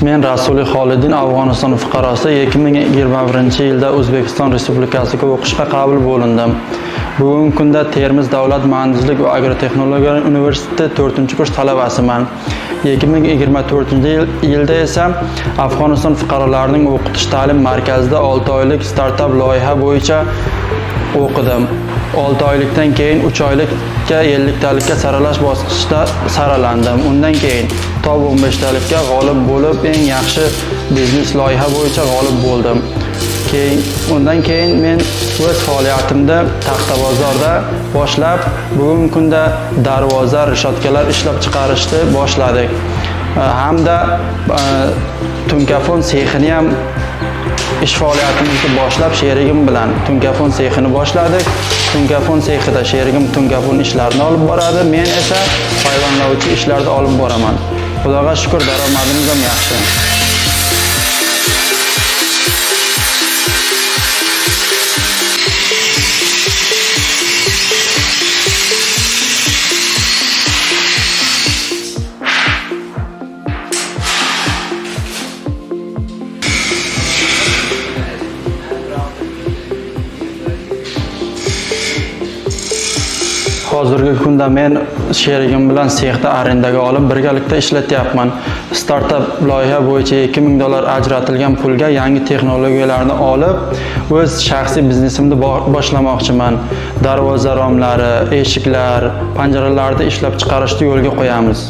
Men Rasuli Xoliddin, Afg'oniston fuqarosi, 2021-yilda O'zbekiston Respublikasiga o'qishga qabul bo'lindim. Bugungi kunda Termiz davlat muhandislik va agrotexnologiya universiteti 4-kurs talabasiman. 2024-yilda esa Afg'oniston fuqarolarining o'qitish ta'lim markazida 6 oylik startap loyiha bo'yicha o'qidim. 6 oylikdan keyin 3 oylikka 50 talikka saralash bosqichida saralandim. Undan keyin top 15 talikka g'olib bo'lib, eng yaxshi biznes loyiha bo'yicha g'olib bo'ldim. Keyin undan keyin men o'z faoliyatimni Taxtabozorda boshlab, bugungi kunda darvoza, rishotkalar ishlab chiqarishni boshladik. Hamda tunkafon sexini ham ish faoliyatimizni boshlab, sherigim bilan tunkafon sexini boshladik. Tunkafon sexida sherigim tunkafon ishlarini olib boradi, men esa payvandlovchi ishlarni olib boraman. Xudoga shukr, daromadimiz ham yaxshi. Hozirgi kunda men sherigim bilan sexda arendaga olib birgalikda ishlatyapman. Startap loyiha bo'yicha 2000 dollar ajratilgan pulga yangi texnologiyalarni olib, o'z shaxsiy biznesimni boshlamoqchiman. Darvoza romlari, eshiklar, panjaralarni ishlab chiqarishni yo'lga qo'yamiz.